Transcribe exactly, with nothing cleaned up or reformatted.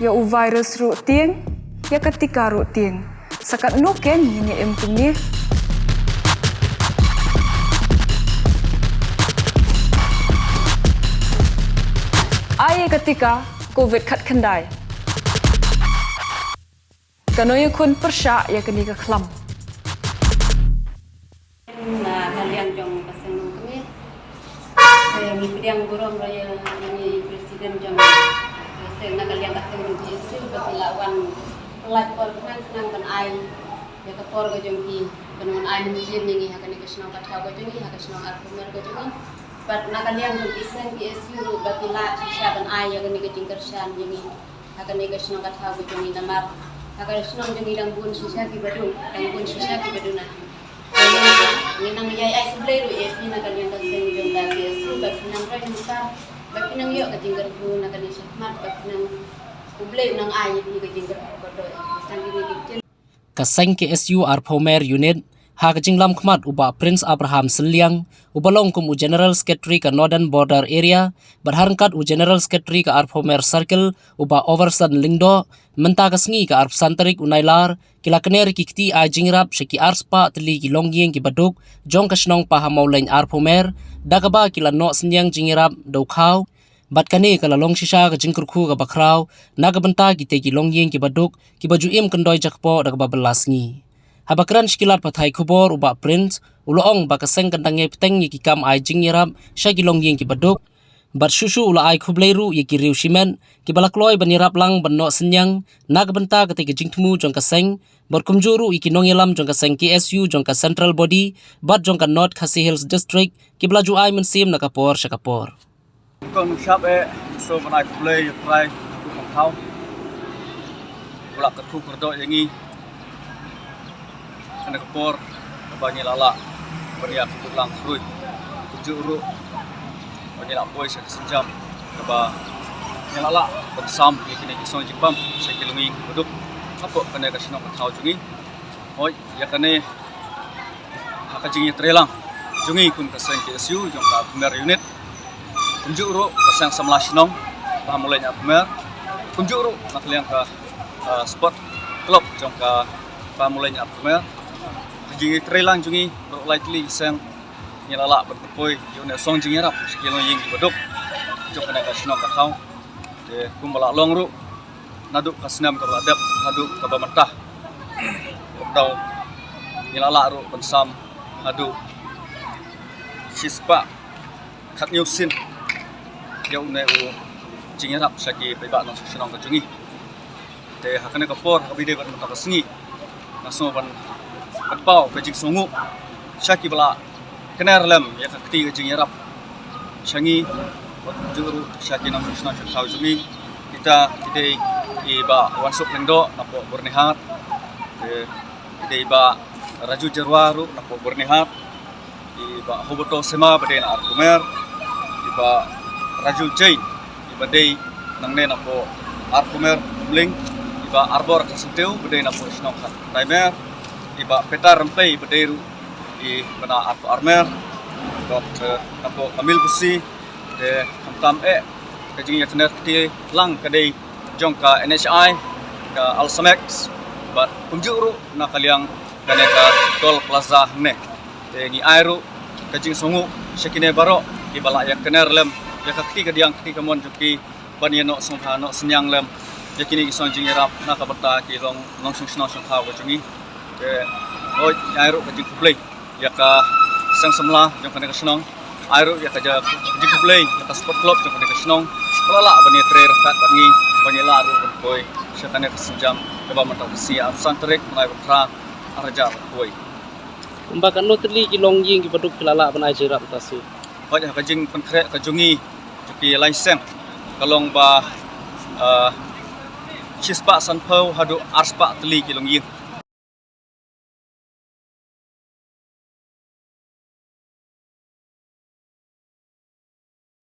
Ïa u virus ruh tieng, ïa ka tika ruh tieng. Sa katno ken ngin ïa im kumne? Ai ïa ka tika covid khatkhyndai. Kano ïa khun pyrshah ïa kane ka khlam? Na ka liang jong ka seng nongkmie. Te ngi pdiang burom ruh ïa ngi president jong ka seng, na ka liang ka seng nongkmie, ba ki la wan lait por khnang khnang ban ai ïa ka por ka jong ki, ban wan ai mynsiem ïa ngi ha kane ka shnong ka thaw ka jong ngi, ha ka shnong Arphumer ka jong ngi. Bad na ka liang jong ki seng K S U ruh ba ki la shisha ban ai ïa kane ka jingkyrshan ïa ngi ha kane ka shnong ka thaw ka jong ngi, namar ha ka shnong jong ngi dang bun shisha kiba duk, dang bun shisha kiba duna. Ngi nang ïai ai khublei ruh ïa phi na ka liang ka seng jong ka K S U, ba phi nang rai nang sah, ba phi nang ïoh ka jingkyrkhu na kane shakhmat, ba phi nang khublei nang ai ïa phi ka jingkyrkhu ka doh. Tang kine ki ktien. Ka seng K S U Arphumer Unit, ha ka jinglam khmat u Bah Prince Abraham Sylliang, uba long kum u General Secretary ka Northern Border Area, bad ha ryngkat u General Secretary ka Arphumer Circle, u Bah Overson Lyngdoh, mynta ka sngi ka arphew san tarik u Nailar, ki la kner ki kti ai jingïarap sha ki arspah tylli ki longïing kiba duk jong ka shnong Pahamawlein Arphumer, da kaba ki la noh synñiang jingïarap da u khaw. Bad kane ka la long shisha ka jingkyrkhu kaba khraw na ka bynta kitei ki longïing kiba duk, kiba ju im kyndoi jakpoh da kaba bylla sngi. Haba kren sha ki lad pathai khubor u Bah Prince u la ong ba ka seng kan dang ïai bteng ïa ki kam ai jingïarap sha ki longïing kiba duk. Bad shuh shuh u la ai khublei ruh ïa ki riew shimet kiba la kloi ban ïarap lang ban noh synñiang na ka bynta katei ka jingthmu jong ka seng, bad kumjuh ruh ïa ki nongïalam jong ka seng K S U jong ka Central Body bad jong ka North Khasi Hills District, kiba la ju ai mynsiem na ka por sha ka por. Kong shap eh, so ban ai khublei ïa u Trai, u Kong Thaw. U la kyrkhu kyrdoh ïa ngi. Kane ka por, kaba ngi la lah ban ïa kyrkhu lang kyrui. Kumjuh ruh, ba ngi la poi sha ka sienjam, kaba ngi la lah ban sam ïa kine ki song jingbam sha ki longïing kiba duk hapoh kane ka shnong ka thaw jong ngi. Hooid, ïa kane ha ka jingïatreilang jong ngi kum ka seng K S U jong ka Arphumer Unit. Kumjuh ruh ka seng samla shnong Pahamawlein Arphumer. Kumjuh ruh na ka liang ka, ah, sport club jong ka Pahamawlein Arphumer. Ka jingïatreilang jong ngi baroh lai tylli ki seng ngi la lah ban pynpoi ïa une u song jingïarap sha ki longïing kiba duk jong kane ka shnong ka thaw. Te kumba la long ruh, naduh ka snem kaba la dep haduh kaba mynta, lockdown, ngi la lah ruh ban sam haduh shispah khathynñiew sien ïa une u jingïarap sha ki paidbah nongshong shnong ka jong ngi. Te ha kane ka por, ha kaba ïadei bad mynta ka sngi, nga sngew ban, ban pynpaw ka jingsngewnguh sha kiba la kner lem ïa ka kti ka jingïarap sha ngi, bad kumjuh ruh sha ki nongshong shnong sha ka thaw jong ngi. Kita ki dei i Bah Wansuk Lyngdoh napoh Byrnihat, te i dei i Bah Raju Jyrwa ruh napoh Byrnihat, i Bah Hoboto Sema ba dei na Arphumer, i Bah Raju Jain iba dei nangne napoh Arphumer Umling, i Bah Arbor Kharsyntiu ba dei napoh shnong Khattaimer, i Bah Peter Rympei ba dei ruh iba na Arphumer, bad, eh, napoh Kamil Busi, te khamtam eh ka jingïakner kti lang ka dei jong ka N H I, ka Ulsamex, bad kumjuh ruh na ka liang kane ka Toll Plaza hangne. Te ngi ai ruh ka jingsngewnguh sha kine baroh kiba la ïakner lem ïa ka kti kadiang kti kamon jong ki ban ïa noh sngewbha noh synñiang lem ïa kine ki song jingïarap na ka bynta ki long nongshong shnong shong thaw ka jong ngi. Te hooid, ngi ai ruh ka jingkhublei ïa ka seng samla jong kane ka shnong, ai ruh ïa ka ja-, jingkhublei ïa ka sport club jong kane ka shnong ba la lah ban ïatrei ryngkat bad ngi, ba ngi lah ruh ban poi sha kane ka sienjam kaba mynta ka sngi arphew san tarik bnai ba phra, arhajar arphew. Kumba katno tylli ki longïing kiba duk ki la lah ban ai jingïarap mynta shi? Hooid, ha ka jingpynkhreh ka jong ngi jong ki lai seng, ka long ba, ah, shispah sanphew haduh arspah tylli ki longïing.